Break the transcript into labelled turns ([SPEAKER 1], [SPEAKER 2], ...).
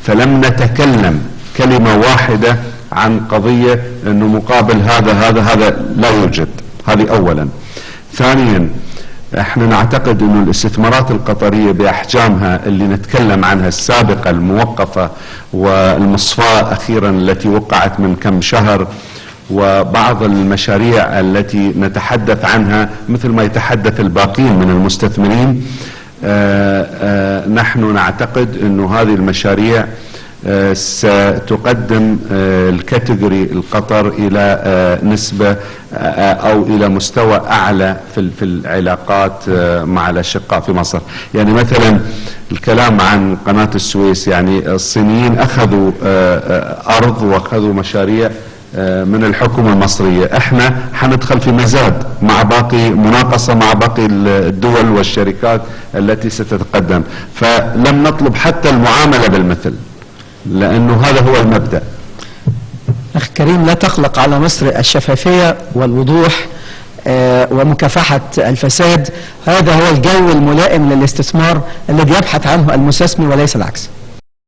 [SPEAKER 1] فلم نتكلم كلمة واحدة عن قضية أنه مقابل هذا هذا هذا، لا يوجد. هذه أولا. ثانيا، احنا نعتقد أن الاستثمارات القطرية بأحجامها اللي نتكلم عنها السابقة الموقفة والمصفاة أخيرا التي وقعت من كم شهر، وبعض المشاريع التي نتحدث عنها مثل ما يتحدث الباقين من المستثمرين، نحن نعتقد أن هذه المشاريع ستقدم ال category القطر إلى نسبة أو إلى مستوى أعلى في العلاقات مع الأشقاء في مصر. يعني مثلا الكلام عن قناة السويس، يعني الصينيين أخذوا أرض وأخذوا مشاريع من الحكومة المصرية. احنا حندخل في مزاد مع باقي مناقصة مع باقي الدول والشركات التي ستتقدم، فلم نطلب حتى المعاملة بالمثل لأنه هذا هو المبدأ.
[SPEAKER 2] أخ كريم، لا تقلق على مصر، الشفافية والوضوح ومكافحة الفساد هذا هو الجو الملائم للاستثمار الذي يبحث عنه المستثمر وليس العكس.